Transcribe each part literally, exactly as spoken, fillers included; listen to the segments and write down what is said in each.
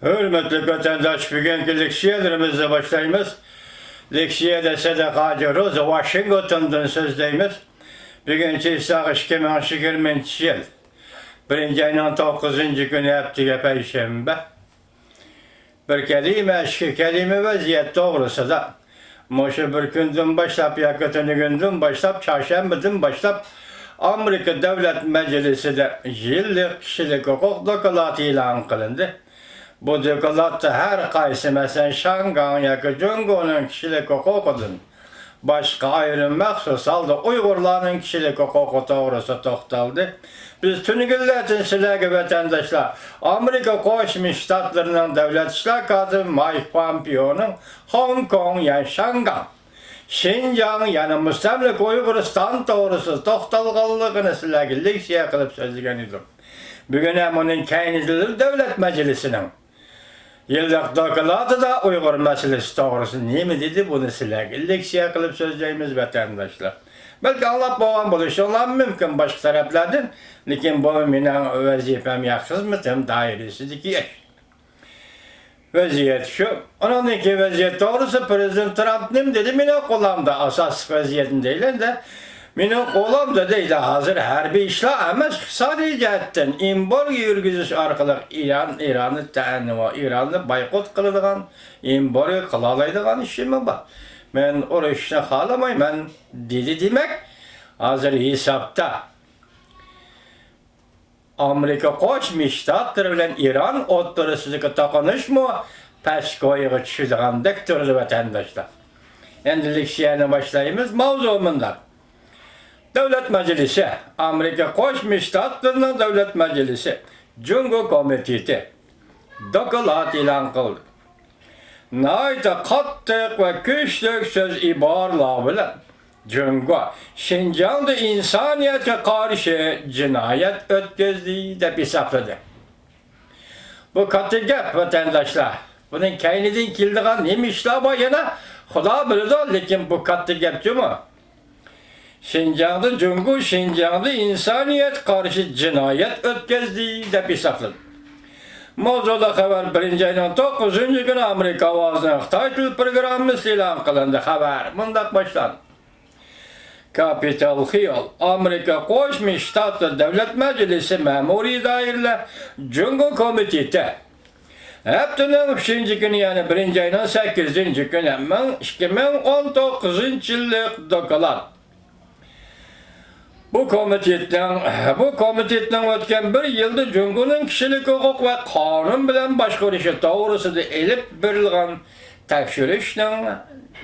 ھۆرمەتلىك ۋەتەنداش، بۈگۈنكى لېكسىيەلىرىمىزنى باشلايمىز. لېكسىيەدە سەدىقە ھاجى روزا ۋاشىنگتوندىن سۆزلەيمىز. بۈگۈن چېيساغ ئىككى مىڭ يىگىرمىنچى يىل بىرىنچى ئاينىڭ توققۇزىنچى كۈنى، ھەپتىگە پەيشەنبە. بىر كەلىمە، ئىككى كەلىمە ۋەزىيەت توغرىسىدا. مۇشۇ بىر كۈندىن باشلاپ ياكى تۈنۈگۈندىن باشلاپ، چارشەنبىدىن باشلاپ ئامېرىكا دۆلەت مەجلىسىدە يىللىق كىشىلىك ھوقۇق دوكلاتى ئېلان قىلىندى. بۇ دوكلاتتا ھەر قايسى، مەسىلەن، شياڭگاڭ ياكى جۇڭگونىڭ كىشىلىك ھوقۇقىدىن باشقا ئايرىم مەخسۇس ھالدا ئۇيغۇرلارنىڭ كىشىلىك ھوقۇقى توغرىسىدا توختالدى. بىز تۈنۈگۈنلەردىن سىلەرگە ۋەتەنداشلار، ئامېرىكا قوشما شتاتلىرىنىڭ دۆلەت ئىشلار كاتىپى مايك پومپېئونىڭ خوڭكوڭ يا شياڭگاڭ، شىنجاڭ، يەنى مۇستەملىكە ئۇيغۇرىستان توغرىسىدا توختالغانلىقىنى سىلەرگە لېكسىيە قىلىپ سۆزلىگەن ئىدىم. بۈگۈن ھەم ئۇنىڭ كەينىدىلا دۆلەت مەجلىسىنىڭ يىللىق دوكلاتىدا ئۇيغۇر مەسىلىسى توغرىسىدا نېمە دېدى، بۇنى سىلەرگە لېكسىيە قىلىپ سۆزلەيمىز، ۋەتەنداشلار. بەلكى ئاڭلاپ بولغان بولۇشۇڭلار مۇمكىن باشقا تەرەپلەردىن، لېكىن بۇ مېنىڭ ۋەزىپەم يا خىزمىتىم دائىرىسىدىكى ئىش. ۋەزىيەت شۇ. ئۇنىڭدىن كېيىن ۋەزىيەت توغرىسىدا پىرېزىدېنت ترامپ نېمە دېدى؟ مېنىڭ قولۇمدا ئاساسلىق ۋەزىيەتنى دەيلەندە، مېنىڭ قولۇمدا دەيدۇ، ھازىر ھەربىي ئىشلار ئەمەس، ئىقتىسادىي جەھەتتىن ئېمبارگو يۈرگۈزۈش ئارقىلىق ئىران، ئىراننى تەنۇ، ئىراننى بايقۇت قىلىدىغان، ئېمبارگو قىلالايدىغان ئىشىمۇ بار. مەن ئۇرۇشنى خالىمايمەن، دېدى. دېمەك، ھازىر ھېسابتا ئامېرىكا قوشما شتاتلىرى بىلەن ئىران ئوتتۇرىسىدىكى توقۇنۇشمۇ پەسكويىغا چۈشىدىغاندەك تۇرىدۇ، ۋەتەنداشلار. ئەمدى لېكسىيەنى باشلايمىز. ماۋزۇ مۇنداق. دۆلەت مەجلىسى، ئامېرىكا قوشما شتاتلىرىنىڭ دۆلەت مەجلىسى، جۇڭگو كومىتېتى دوكلات ئېلان قىلدى. ناھايىتى قاتتىق ۋە كۈچلۈك سۆز ئىبارىلەر بىلەن جۇڭگو شىنجاڭدا ئىنسانىيەتكە قارشى جىنايەت ئۆتكۈزدى دەپ ھېسابلىدى. بۇ كاتتا گەپ، ۋەتەنداشلار. بۇنىڭ كەينىدىن كېلىدىغان نېمە ئىشلار بار يەنە، خۇدا بىلىدۇ، لېكىن بۇ كاتتا گەپ جۇمۇ. شىنجاڭدا جۇڭگو شىنجاڭدا ئىنسانىيەتكە قارشى جىنايەت ئۆتكۈزدى دەپ ھېسابلىدى. ماۋزۇلۇق خەۋەر بىرىنچى ئاينىڭ توققۇزىنچى كۈنى ئامېرىكا ئاۋازىنىڭ خىتاي تىل پروگراممىسى ئېلان قىلىندى. خەۋەر مۇنداق باشلاندى. كاپىتال خىيال، ئامېرىكا قوشما شتاتلىرى دۆلەت مەجلىسى مەمۇرىي دائىرىلەر جۇڭگو كومىتېتى ھەپتىنىڭ ئۈچىنچى كۈنى، يەنى بىرىنچى ئاينىڭ سەككىزىنچى كۈنى، مىڭ، ئىككى مىڭ ئون توققۇزىنچى يىللىق دوكلات. بۇ كومىتېتنىڭ، بۇ كومىتېتنىڭ ئۆتكەن بىر يىلدا جۇڭگونىڭ كىشىلىك ھوقۇق ۋە قانۇن بىلەن باشقۇرۇشى توغرىسىدا ئېلىپ بېرىلغان تەكشۈرۈشنىڭ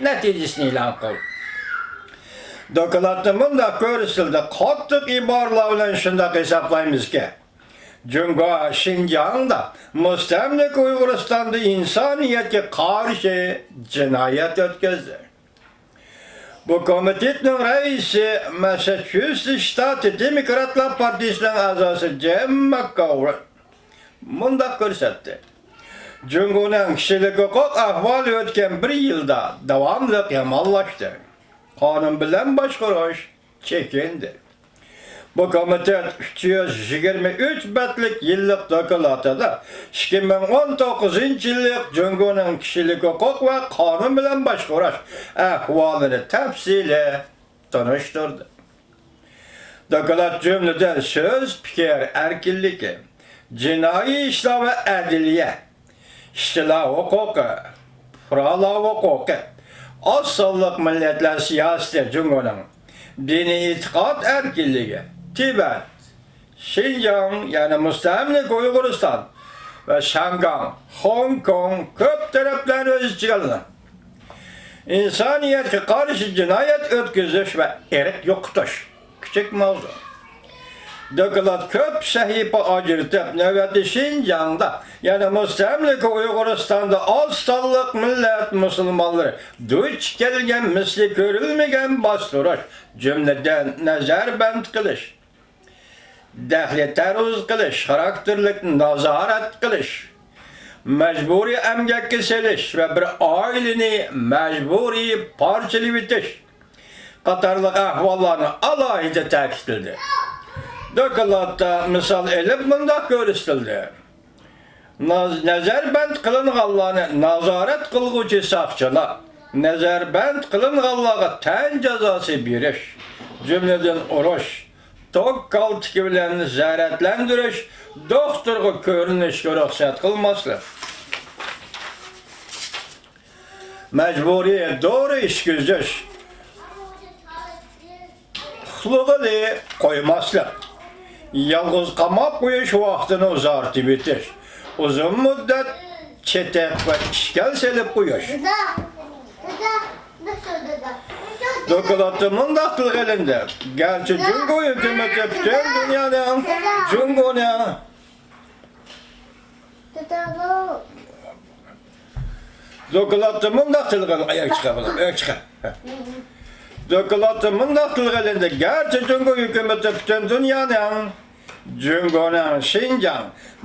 نەتىجىسىنى ئېلان قىلدى. دوكلاتتا مۇنداق كۆرسىتىلدى، قاتتىق ئىبارىلەر بىلەن شۇنداق ھېسابلايمىزكى، جۇڭگو شىنجاڭدا، مۇستەملىكە ئۇيغۇرىستاندا ئىنسانىيەتكە قارشى جىنايەت ئۆتكۈزدى. بۇ كومىتېتنىڭ رەئىسى، ماسساچۇسېتس شتاتى دېموكراتلار پارتىيىسىنىڭ ئەزاسى جىم ماكگوۋېرن مۇنداق كۆرسەتتى. جۇڭگونىڭ كىشىلىك ھوقۇق ئەھۋالى ئۆتكەن بىر يىلدا داۋاملىق يامانلاشتى. قانۇن بىلەن باشقۇرۇش چېكىندى. بۇ كومىتېت ئۈچ يۈز يىگىرمە ئۈچ بەتلىك يىللىق دوكلاتىدا ئىككى مىڭ ئون توققۇزىنچى يىللىق جۇڭگونىڭ كىشىلىك ھوقۇق ۋە قانۇن بىلەن باشقۇرۇش ئەھۋالىنى تەپسىلىي تونۇشتۇردى. دوكلات جۈملىدىن سۆز، پىكىر ئەركىنلىكى، جىنايى ئىشلار ۋە ئەدلىيە، ئىشچىلار ھوقۇقى، پۇقرالار ھوقۇقى، ئاز سانلىق مىللەتلەر سىياسىتى، جۇڭگونىڭ دىنىي ئېتىقاد ئەركىنلىكى، تىبەت، شىنجاڭ، يەنى مۇستەملىكە ئۇيغۇرىستان ۋە شياڭگاڭ، خوڭكوڭ كۆپ تەرەپلەرنى ئۆز ئىچىگە ئالىدۇ. ئىنسانىيەتكە قارشى جىنايەت ئۆتكۈزۈش ۋە ئىرق يوقىتىش. كىچىك ماۋزۇ. دوكلات كۆپ سەھىپە ئاجرىتىپ، نۆۋەتتە شىنجاڭدا، يەنى مۇستەملىكە ئۇيغۇرىستاندا ئاز سانلىق مىللەت مۇسۇلمانلىرى دۇچ كەلگەن مىسلى كۆرۈلمىگەن باستۇرۇش، جۈملىدىن نەزەربەند قىلىش، دەخلى تەرۇز قىلىش، خاراكتېرلىك نازارەت قىلىش، مەجبۇرىي ئەمگەككە سېلىش ۋە بىر ئائىلىنى مەجبۇرىي پارچىلىۋېتىش قاتارلىق ئەھۋاللارنى ئالاھىدە تەكىتلىدى. دوكلاتتا مىسال ئېلىپ مۇنداق كۆرسىتىلدى. ناز-، نەزەربەند قىلىنغانلارنى نازارەت قىلغۇچى ساقچىلار، نەزەربەند قىلىنغانلارغا تەن جازاسى بېرىش، جۈملىدىن ئۇرۇش، توك كالتىكى بىلەن زەرەتلەندۈرۈش، دوختۇرغا كۆرۈنۈشكە رۇخسەت قىلماسلىق، مەجبۇرىي دورا ئىچكۈزۈش، ئۇخلىغىلى قويماسلىق، يالغۇز قاماپ قويۇش ۋاقتىنى ئۇزارتىۋېتىش، ئۇزۇن مۇددەت چېتىق ۋە ئىشكەل سېلىپ قويۇش. دوكلاتتا مۇنداق تىلغا ئېلىندى، گەرچە جۇڭگو ھۆكۈمىتى پۈتۈن دۇنيانىڭ، جۇڭگونىڭ، دوكلاتتا مۇنداق تىلغا ئېلىندى، ئاياغ چىقار، بالام، ئاياغ چىقار. دوكلاتتا مۇنداق تىلغا ئېلىندى، گەرچە جۇڭگو ھۆكۈمىتى پۈتۈن دۇنيانىڭ، جۇڭگونىڭ شىنجاڭ،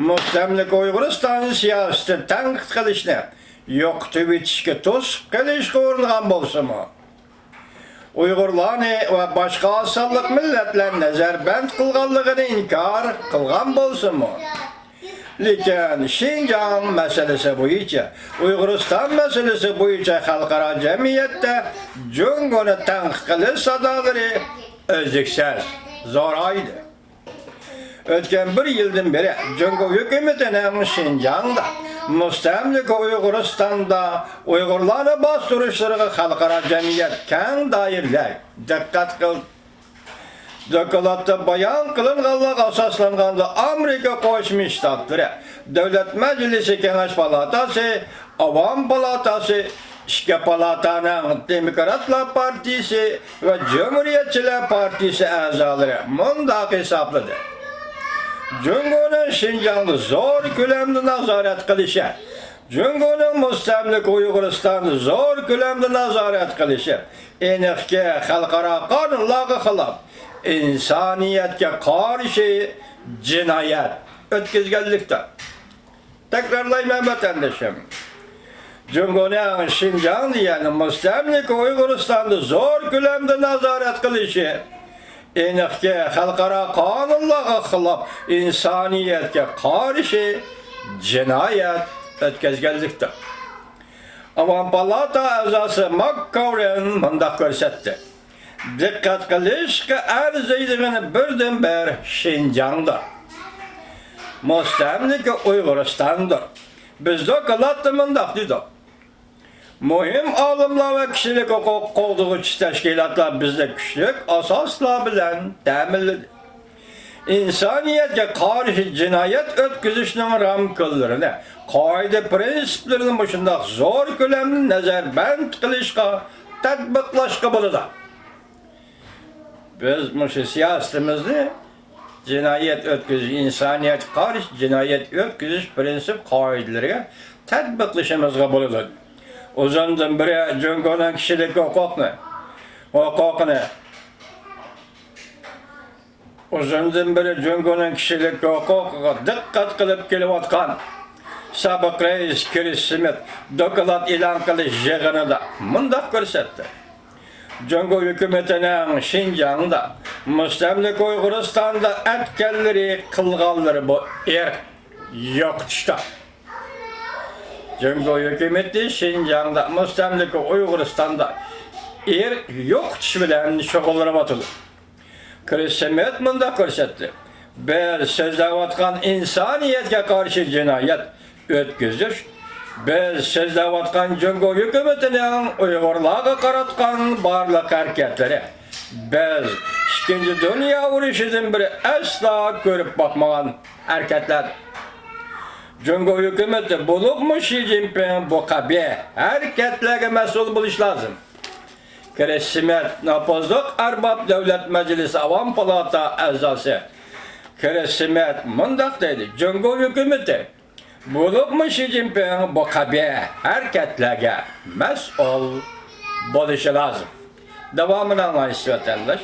مۇستەملىكە ئۇيغۇرىستان سىياسىتىنى تەنقىد قىلىشنى يوقىتىۋېتىشكە توسۇپ قېلىشقا ئۇرۇنغان بولسىمۇ، ئۇيغۇرلارنى ۋە باشقا ئاز سانلىق مىللەتلەرنى نەزەربەند قىلغانلىقىنى ئىنكار قىلغان بولسىمۇ، لېكىن شىنجاڭ مەسىلىسى بويىچە، ئۇيغۇرىستان مەسىلىسى بويىچە خەلقئارا جەمئىيەتتە جۇڭگونى تەنقىد قىلىش سادالىرى ئۈزلۈكسىز زورايدى. ئۆتكەن بىر يىلدىن بېرى جۇڭگو ھۆكۈمىتىنىڭ شىنجاڭدا، مۇستەملىكە ئۇيغۇرىستاندا ئۇيغۇرلارنى باستۇرۇشلىرىغا خەلقئارا جەمئىيەت كەڭ دائىرىدە دىققەت قىلدى. دوكلاتتا بايان قىلىنغانلارغا ئاساسلانغاندا، ئامېرىكا قوشما شتاتلىرى دۆلەت مەجلىسى كېڭەش پالاتاسى، ئاۋام پالاتاسى، ئىككى پالاتانىڭ دېموكراتلار پارتىيىسى ۋە جۇمھۇرىيەتچىلەر پارتىيىسى ئەزالىرى مۇنداق ھېسابلىدى: جۇڭگونىڭ شىنجاڭدا زور كۆلەمدە نازارەت قىلىشى، جۇڭگونىڭ مۇستەملىكە ئۇيغۇرىستاندا زور كۆلەمدە نازارەت قىلىشى، ئېنىقكى، خەلقئارا قانۇنلارغا خىلاپ، ئىنسانىيەتكە قارشى جىنايەت ئۆتكۈزگەنلىكتە. تەكرارلايمەن، ۋەتەندىشىم. جۇڭگونىڭ شىنجاڭدا، يەنى مۇستەملىكە ئۇيغۇرىستاندا زور كۆلەمدە نازارەت قىلىشى، ئېنىقكى، خەلقئارا قانۇنلارغا خىلاپ، ئىنسانىيەتكە قارشى جىنايەت ئۆتكۈزگەنلىكتە. ئاۋام پالاتا ئەزاسى ماك كاۋرېن مۇنداق كۆرسەتتى: دىققەت قىلىشقا ئەرزىيدىغىنى بىردىنبىر شىنجاڭدا، مۇستەملىكە ئۇيغۇرىستاندۇر. بىز دوكلاتتا مۇنداق دېدۇق: مۇھىم ئالىملار ۋە كىشىلىك ھوقۇق قوغدىغۇچى تەشكىلاتلار بىزنى كۈچلۈك ئاساسلار بىلەن تەمىنلىدى. ئىنسانىيەتكە قارشى جىنايەت ئۆتكۈزۈشنىڭ رامكىلىرىنى، قائىدە پىرىنسىپلىرىنى مۇشۇنداق زور كۆلەمدە نەزەربەند قىلىشقا، تەتبىقلاشقا بولىدۇ. بىز مۇشۇ سىياسىتىمىزنى جىنايەت ئۆتكۈزۈش، ئىنسانىيەتكە قارشى جىنايەت ئۆتكۈزۈش پىرىنسىپ قائىدىلىرىگە تەتبىقلىشىمىزغا بولىدۇ. ئۇزۇندىن بېرى جۇڭگونىڭ كىشىلىك ھوقۇقنى، ھوقۇقىنى، ئۇزۇندىن بېرى جۇڭگونىڭ كىشىلىك ھوقۇقىغا دىققەت قىلىپ كېلىۋاتقان سابىق رەئىس كرىس سمىت دوكلات ئېلان قىلىش يىغىنىدا مۇنداق كۆرسەتتى: جۇڭگو ھۆكۈمىتىنىڭ شىنجاڭدا، مۇستەملىكە ئۇيغۇرىستاندا ئەتكەنلىرى، قىلغانلىرى بۇ ئىرق يوقىتىشتا. جۇڭگو ھۆكۈمىتى شىنجاڭدا، مۇستەملىكە ئۇيغۇرىستاندا ئىرق يوقىتىش بىلەن شۇغۇللىنىۋاتىدۇ. كرىس سمىت مۇنداق كۆرسەتتى: بىز سۆزلەۋاتقان ئىنسانىيەتكە قارشى جىنايەت ئۆتكۈزۈش، بىز سۆزلەۋاتقان جۇڭگو ھۆكۈمىتىنىڭ ئۇيغۇرلارغا قاراتقان بارلىق ھەرىكەتلىرى، بىز ئىككىنچى دۇنيا ئۇرۇشىدىن بېرى ئەسلا كۆرۈپ باقمىغان ھەرىكەتلەر. جۇڭگو ھۆكۈمىتى، بولۇپمۇ شى جىنپىڭ بۇ قەبىھ ھەرىكەتلەرگە مەسئۇل بولۇشى لازىم. كرىس سمىت، نوپۇزلۇق ئەرباب دۆلەت مەجلىسى ئاۋام پالاتا ئەزاسى كرىس سمىت مۇنداق دەيدۇ: جۇڭگو ھۆكۈمىتى، بولۇپمۇ شى جىنپىڭ بۇ قەبىھ ھەرىكەتلەرگە مەسئۇل بولۇشى لازىم. داۋامىنى ئاڭلايسىز، ۋەتەنداش.